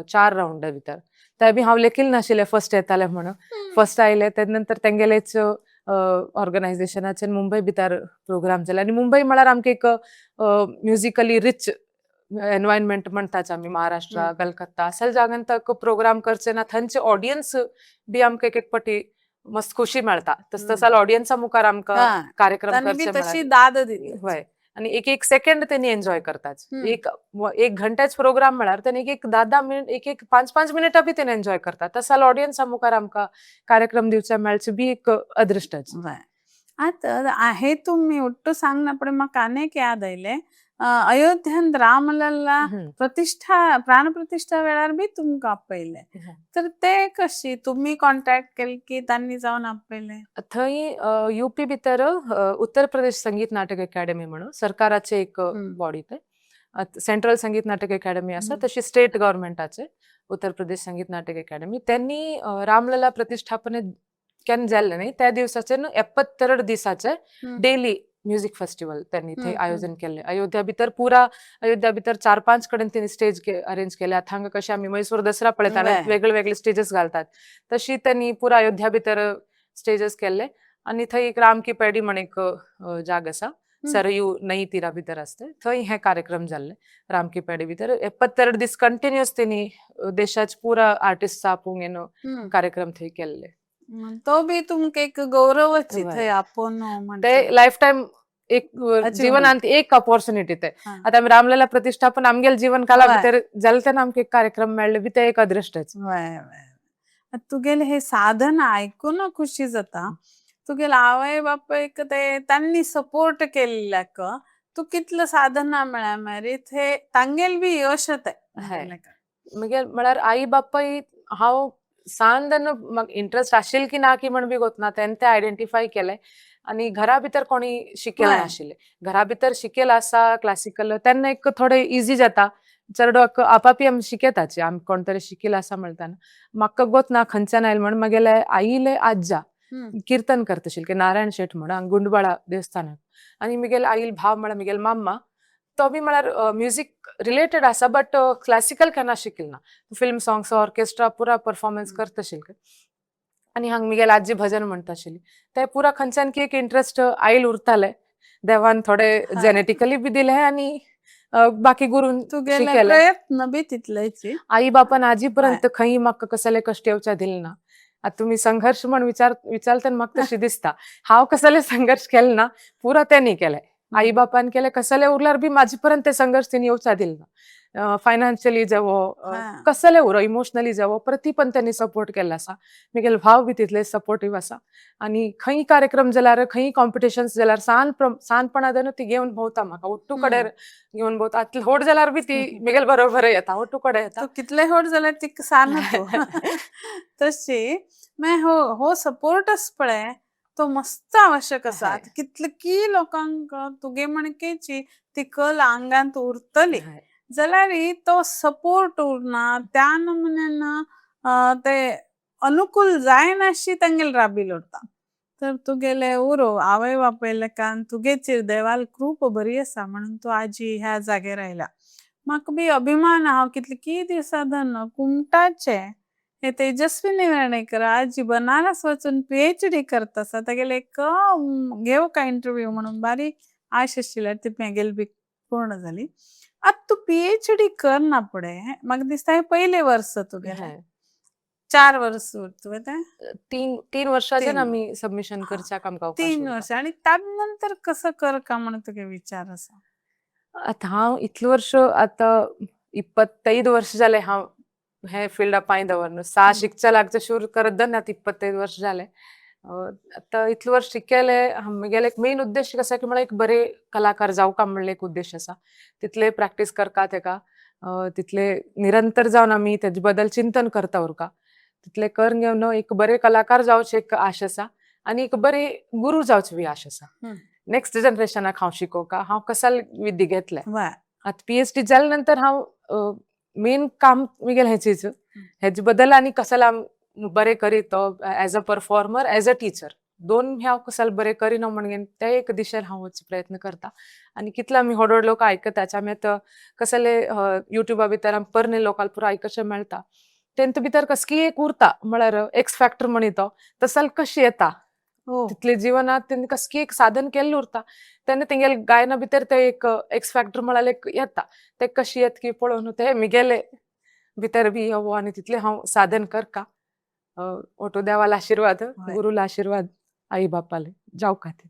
4 रावंडा भितर. ते बी हांव लेखील नाशिल्लें फर्स्ट येतालें म्हणून. फर्स्ट आयले तेजे नंतर तेंगेलेच ऑर्गनायझेशनाचे मुंबय भितर प्रोग्राम जाले. आनी मुंबय म्हळ्यार आमकां एक म्युजिकली रिच एनवायरमेंट म्हणटाच आमी, महाराष्ट्र, कलकत्ता असल जाग्यान तक प्रोग्राम करचे ना थंयचे ऑडियन्स बी आमकां एक एक पटी मस्त खुशी मेळटा. तस तसाल ऑडियन्सा मुखार आमकां कार्यक्रम तांणी बी करचे तशी दाद दिली. हय, आनी एक एक सेकंड तेनी एन्जॉय करतात. एक एक घंट्याच प्रोग्राम म्हळ्यार तेणी एक एक 10-10 मिनिट, एक एक 5-5 मिनिटां बी तेणी एन्जॉय करतात. तस जाल्यार ऑडियन्सा मुखार आमकां कार्यक्रम दिवचे मेळचे बी एक अदृश्टच. आतां हे तुमी ఒట్టు सांगना म्हाका आनीक याद आयलें, अयोध्येंत रामलल्ला प्रतिष्ठा प्राण प्रतिष्ठा वेळार बी तुमकां आपयले, तर ते कशी तुमी कॉन्टॅक्ट केले की तांणी जावन आपयले? थंय युपी भितर उत्तर प्रदेश संगीत नाटक अकॅडमी म्हणून सरकाराचे एक बॉडी, ते सेंट्रल संगीत नाटक अकॅडमी आसा, तशी स्टेट गव्हर्मेंटाचे उत्तर प्रदेश संगीत नाटक अकॅडमी. त्यांनी रामलला प्रतिष्ठापने केन्ना जाल्लें न्ही त्या दिवसाचे 72 दिसाचे डेली म्युझिक फेस्टिवल त्यांनी थंय आयोजन केल्लें. अयोध्या भितर, पुरा अयोध्या भितर 4-5 कडेन तेणी स्टेज अरेंज केल्या. हांगा कशें आमी मैसूर दसरा पळयता, वेगळे वेगळे स्टेजेस घालतात, तशी त्यांनी पुरा अयोध्या भितर स्टेजेस केल्ले. आनी थंय एक राम की पैडी म्हण एक जाग आसा, सरयू नई तिरा भितर आसता, थंय हे कार्यक्रम जाल्ले. राम की पैडी भितर 72 दीस कंटिन्युअस तेणी देशाचे पुरा आर्टिस्ट आपोवन येवन कार्यक्रम थंय केल्ले. तो बी तुमकां एक गौरवच थंय आपोवन. ते लायफ टायम एक जीवनांत एक ऑपॉर्च्युनिटी ते. आतां आमी रामलला प्रतिष्ठापन आमगेले जीवन काला भितर जालें तेन्ना आमकां एक कार्यक्रम मेळ्ळे बी ते एक अदृश्टच. तुगेले हे साधन आयकून खुशी जाता. तुगेले आवय बापायक ते तांणी सपोर्ट केल्ल्याक तूं कितलो साधना मेळ्ळ्या मागीर हे तांगेल बी यश तें. मगीर म्हळ्यार आई बापाय हांव सान तेन्ना म्हाका इंट्रस्ट आशिल्ल की ना की म्हण बी गोत ना, तेन्ना ते आयडेंटिफाय केलें. आनी घरा भितर कोणी शिकेल नाशिल्लें. घरा भितर शिकेल आसा क्लासिकल तेन्ना एक थोडें इजी जाता, चेडवाक आपापी आमी शिकयताची, आमी कोण तरी शिकेल आसा म्हणटाना. म्हाका गोत ना खंयच्यान आयलें म्हण, मागेले आईले आज्जा कीर्तन करता आशिल्ले नारायण शेट म्हण गुंडबाळा देवस्थानाक. आनी म्हगेले आईल भाव म्हळ्यार म्हगेलो माम्मा, तो बी म्हळ्यार म्युजीक रिलेटेड आसा बट क्लासिकल केन्ना शिकिल ना, फिल्म सॉंग्स ऑर्केस्ट्रा पुरा परफॉर्मन्स करता आशिल्ले. आनी हांगा म्हगेली आजी भजन म्हणटा आशिल्ली. ते पुरा खंयच्यान की एक इंट्रस्ट आईल उरताले, देवान थोडे जेनेटिकली बी दिले आनी बाकी गुरून तुगेले शिकयले. प्रयत्न बी तितलेच. आई बापान आजी पर्यंत खंय म्हाका कसले कश्ट येवच्या दिले ना. आतां तुमी संघर्श म्हण विचारता तेन्ना म्हाका तशें दिसता, हांव कसले संघर्श केले ना, पुरा तेणी केले, आई बापान केले. कसले उरल्यार बी म्हाजे पर्यंत ते संघर्श तेणी येवच्या दिले ना. फायनान्शियली जावो, कसले उरो, इमोशनली जावो, प्रती पण त्यांनी सपोर्ट केल्लो आसा. म्हगेलो भाव बी तितले सपोर्टीव आसा. आनी खंय कार्यक्रम जाल्यार, खंय कॉम्पिटिशन्स जाल्यार सानपणा ती घेवन भोंवता म्हाका, ఒట్టు कडेन घेवन भोंवता. आतां व्हड जाल्यार बी ती म्हगेले बरोबर येता, ఒట్టు कडेन येता. तूं कितले व्हड जाल्यार तिका सान तूं तशी. मागीर हो हो सपोर्टच पळय तो मस्त आवश्यक आसा. आतां कितले की लोकांक तुगे म्हणकेची ती कला आंगांत उरतली जाल्यार तो सपोर्ट उरना, त्या नमुन्यान ते अनुकूल जायनाशी तांगेले राबील उरता. तर तुगेले उरो आवय बापाय लेकान तुगेचेर देवाल कृप बरी आसा म्हणून तूं आजी ह्या जाग्यार आयला. म्हाका बी अभिमान आहा कितले की दिवसां धन कुमटाचे हे तेजस्विनी वेर्णेकर आजी बनारस वचून पीएचडी करता आसा. तागेले एक घेवं काय इंटरव्यू म्हणून बारीक आश आशिल्ली, ती म्हागेली बी पूर्ण जाली. आतां तूं पीएचडी करना फुडें म्हाका दिसता हें पयलें वर्स तुगेलें. 4 वर्स तुवें तें 3 3 वर्षाचेर तीन. आमी सबमिशन करच्याक आमकां अवकाश 3 उरता. वर्सां आनी ताजे नंतर कसो कर का म्हणून तुगे विचार आसा? आतां हांव इतलें वर्स, आतां 25 वर्ष जालें हांव हे फिल्डा पांय दवरन. सा शिकच्या लागचे सुरू करत दन आतां 25 वर्ष जालें. आतां इतलें वर्स शिकलें. म्हगेलें एक मेन उद्देश आसा की म्हळ्यार एक बरे कलाकार जावका म्हणलें एक उद्देश आसा. तितले प्रॅक्टीस करता तेका, तितले निरंतर जावन आमी तेजे बद्दल चिंतन करता उरका. तितले करून घेवन एक बरे कलाकार जावचे एक आश आसा आनी एक बरे गुरू जावचे बी आश आसा. नेक्स्ट जनरेशनाक हांव शिकोवका हांव कसाल विद्या घेतलें. आतां पीएचडी जाले नंतर हांव मेन काम म्हगेलें हेचीच, हेजे बद्दल आनी कसाल हांव बरें करीत तो as a performer, as a teacher दोन हे हांव कसाल बरें करिना म्हणून ते एक दिशेन हांव वचचे प्रयत्न करता. आनी कितले आमी व्हड व्हड लोक आयकता, आमी आतां कसले युट्यूबा भितर आमी परने लोकांक पुरो आयकशें मेळटा. तेंचे भितर कसकी एक उरता, म्हळ्यार एक्स फॅक्टर म्हणी तो तसल कशी येता. तितले जिवनात तेणी कसकी एक साधन केल्लें उरता तेन्ना तेंगेले गायना भितर ते एक एक्स फॅक्टर म्हळ्यार एक येता. ते कशी येता की पळोवन ते मिगेले भितर बी येवो आनी तितलें हांव साधन करका. ओटो देवाला आशिर्वाद, गुरुला आशिर्वाद, आई बापाले जावका ते.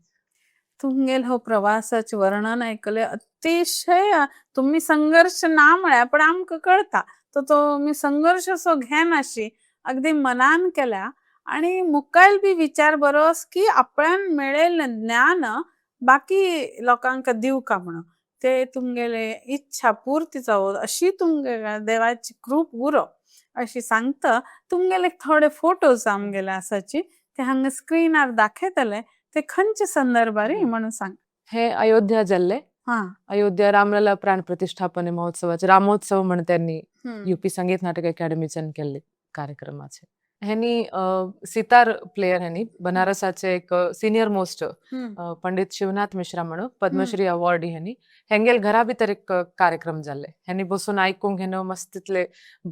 तुमगेल हो प्रवासाचे वर्णन ऐकले, अतिशय तुम्ही संघर्ष ना म्हळ्यार पण आमकां कळता तो तुम्ही संघर्ष असो घेनाशी अगदी मनान केल्या आणि मुखायल बी विचार बरोस की आपल्यान मेळेल ज्ञान बाकी लोकांक दिवका म्हणून ते तुमगेले इच्छा पूर्ती जावो अशी तुमगे देवाची कृप उरो अशी सांगता. तुमगेले थोडे फोटोज आमगेले आसाची, ते हांगा स्क्रीनार दाखयतले. ते खंयचे संदर्भार म्हणून सांग. हे अयोध्या जाल्ले. अयोध्या रामलला प्राण प्रतिष्ठापन महोत्सवाचे, रामोत्सव म्हण त्यांनी युपी संगीत नाटक अकॅडमीच्यान केल्ले कार्यक्रमाचे. ह्यांनी सितार प्लेयर, ह्यांनी बनारसाचे एक सिनियर मोस्ट पंडित शिवनाथ मिश्रा म्हणून पद्मश्री अवॉर्डी, ह्यांनी हेंगेल घरा भितर एक कार्यक्रम जाल्ले. ह्यांनी बसून आयकूंक हें मस्त तितले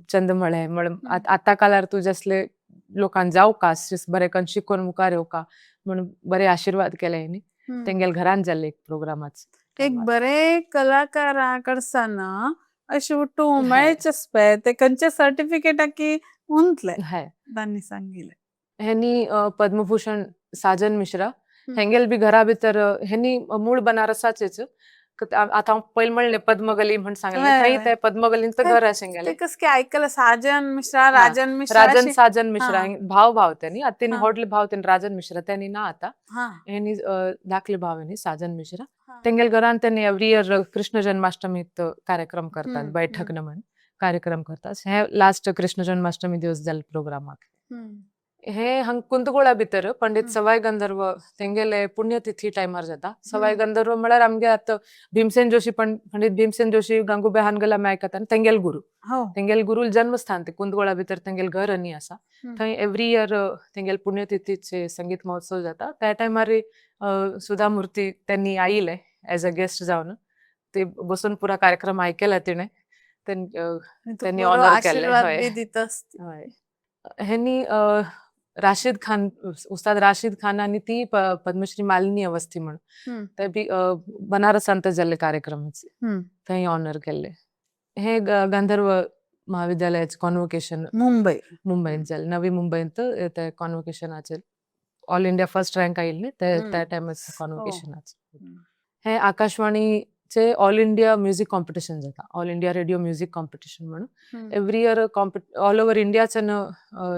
चंद म्हळे म्हळ आतां काळार तूं जसले लोकांक जावका बरें करून शिकून मुखार येवका म्हणून बरे आशिर्वाद केले ह्यांनी. तेंगेल घरान जाल्ले एक प्रोग्रामाच. एक बरे कलाकारा कडसान अशें उठू मेळचे पळय, ते खंयचे सर्टिफिकेटाकी उंतले तांणी सांगिल्लें. ह्यांनी पद्मभूषण साजन मिश्रा हेंगेल बी घरा भितर. ह्यांनी मूळ बनारसाचेच. आतां हांव पयलीं म्हणलें पद्मगली म्हण सांगलें, थंय ते पद्मगलींत घर आसा हेंगेलें. ते कस की आयकलं साजन मिश्रा, राजन मिश्रा. राजन साजन मिश्रा भाव भाव त्यांनी. आता त्यांनी व्हडले भाव त्यांनी राजन मिश्रा, त्यांनी ना आता. ह्यांनी धाकले भाव ह्यांनी साजन मिश्रा. तेंगेल घरान त्यांनी एव्हरी इयर कृष्ण जन्माष्टमीत कार्यक्रम करतात, बैठक न म्हण कार्यक्रम करतात. हे लास्ट कृष्ण जन्माष्टमी दिवस जाले प्रोग्रामाक. हे हांग कुंदगोळा भितर पंडित सवाई गंधर्व तेंगेले पुण्यतिथी टायमार जाता. सवाई गंधर्व म्हळ्यार आमगे आतां भीमसेन जोशी, पण पंडित भीमसेन जोशी, गंगूबाई हानगल आमी आयकता, तेंगेल गुरु. तेंगेल गुरुल जन्मस्थान ते कुंदगोळा भितर तेंगेल घर आनी आसा. थंय एव्हरी इयर तेंगेल पुण्यतिथीचे संगीत महोत्सव जाता. त्या टायमार सुधा मूर्ती त्यांनी आयिल्ले एज अ गेस्ट जावन. ते बसून पुरा कार्यक्रम आयकला तिणें. त्यांनी ऑनर केले. हय. ह्यांनी राशीद खान, उस्ताद राशीद खान आणि ती पद्मश्री मालिनी अवस्थी म्हण ते बी बनारसांत जाल्ले कार्यक्रम थंय ऑनर केल्ले. हे गंधर्व महाविद्यालयाचे कॉन्वोकेशन. मुंबई. मुंबईत जाले, नवी मुंबईत ते कॉन्वोकेशनाचे ऑल इंडिया फर्स्ट रँक आयिल्ले ते त्या टायमार कॉन्वोकेशनाचे. हे आकाशवाणीचे ऑल इंडिया म्युझिक कॉम्पिटिशन जाता, all India radio music competition म्हणून. एव्हरी इयर ऑल ओव्हर इंडियाच्यान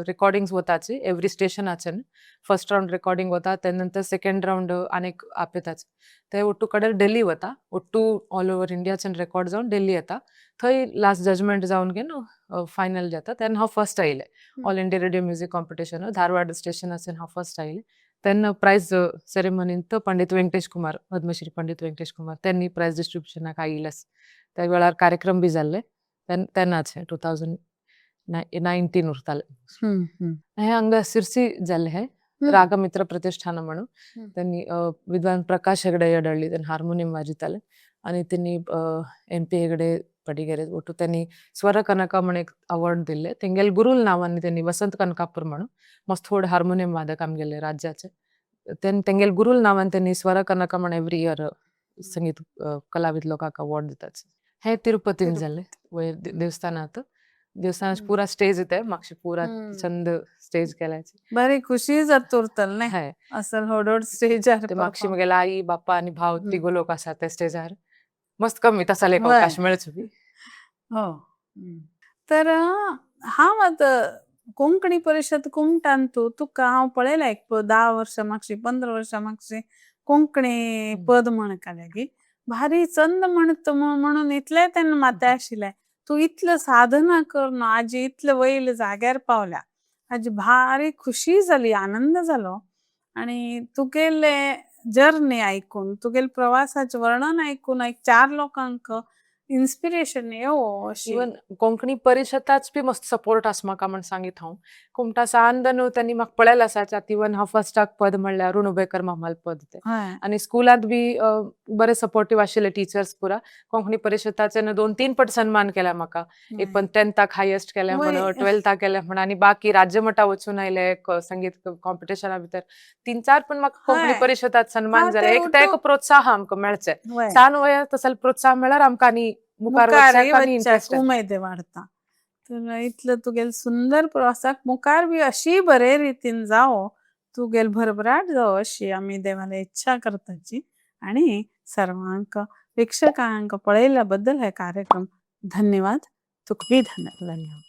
रेकॉर्डिंग्स वताची. एव्हरी स्टेशनाच्यान फर्स्ट राउंड रेकॉर्डिंग वता, त्यानंतर सेकंड राउंड आनीक आपयताच. ते ఒట్టు कडेन दिल्ली वता. ఒట్టు ऑल ओव्हर इंडियाच्यान रेकॉर्ड जावन दिल्ली येता. थंय लास्ट जजमेंट जावन घेवन फायनल जाता. तेन्ना हांव फर्स्ट आयलें. All India radio music competition Dharwad स्टेशनाच्यान हांव फर्स्ट आयलें. तेन्ना प्रायज सेरेमनींत पंडित वेंकटेश कुमार, पद्मश्री पंडित वेंकटेश कुमार त्यांनी प्रायज डिस्ट्रिब्युशनाक आयिल्लेच. त्या वेळार कार्यक्रम बी जाल्ले तेन्नाच, 2000 19 उरताले. हम्म, हम्म. हे हांगा सिरसी जाल्ले हे रागमित्र प्रतिष्ठान म्हणून. त्यांनी विद्वान प्रकाश हेगडे यडळ्ळी, त्यांनी हार्मोनियम वाजयताले आनी त्यांनी एम.पी. हेगडे पडिगेरे ಒಟ್ಟು त्यांनी ಸ್ವರ ಕನಕ म्हण एक अवॉर्ड दिल्ले. तेंगेले गुरुल नांवांनी त्यांनी वसंत कनकापूर म्हणून मस्त व्हड हार्मोनियम वादक आमगेले राज्याचे, तेंगेले गुरुल नांवान त्यांनी स्वर कनका म्हण एवरी इयर संगीत कलाविद लोकांक अवॉर्ड दितात. हे तिरुपतीन जाल्ले वयर देवस्थानात. देवस्थानात पुरा स्टेज येते मागशी, पुरा चंद स्टेज केल्याचे. बरी खुशी जात उरतल न्ही हय. असल व्हड व्हड स्टेजार. ते मागशी म्हगेले आई, बाप्पा आनी भाव तिगो लोक आसा त्या स्टेजार. मस्त कमी तसले एक अवकाश मेळचो बी. हो. तर हांव आतां कोंकणी परिशद कुमटान तूं तुका हांव पळयला एक 10 वर्सां मागशी, 15 वर्सां मागशी कोंकणी पद म्हणटाले गी, भारी चंद म्हणत म्हणून इतलें तेन्ना माथ्या आशिल्लें. तूं इतलें साधना करून आजी इतले वयले जाग्यार पावल्या, हाजी भारी खुशी जाली, आनंद जालो. आनी तुगेले जर्नी आयकून, तुगेले प्रवासाचें वर्णन आयकून एक चार लोकांक इन्स्पिरेशन येवो अशी. इवन कोंकणी परिशदाच बी मस्त सपोर्ट आसा म्हाका म्हण सांगीत हांव. कुमटा सान न्हू त्यांनी म्हाका पळयलें आसा. इवन हांव फर्स्टाक पद म्हणल्यार अरुण उबेकर मामाल पद तें. आनी स्कुलांत बी बरे सपोर्टीव आशिल्ले टिचर्स पुरा. कोंकणी परिशदाचे 2-3 पट सन्मान केला म्हाका. एक पण 10थाक हायेस्ट केल्या म्हण, 12थाक केल्या म्हण, आनी बाकी राज्यमट्टा वचून आयले संगीत कॉम्पिटिशना भितर 3-4 पण म्हाका कोंकणी परिशदात सन्मान जाले. एक ते एक प्रोत्साहन आमकां मेळचें. सान वयार तसले प्रोत्साहन मेळ्ळ्यार आमकां आनी मुखार मुखारय वचपाक आनी वचच्याक इंट्रस्ट येता. उमेद वाडता. तर इतलो तुगेले सुंदर प्रवासाक मुखार बी अशी बरे रितीन जावो, तुगेले भरभराट जावो अशी आमी देवाले इच्छा करताची. आनी सर्वांक प्रेक्षकांक पळयल्या बद्दल हे कार्यक्रम धन्यवाद. तुका बी धन्यवाद. धन्यवाद.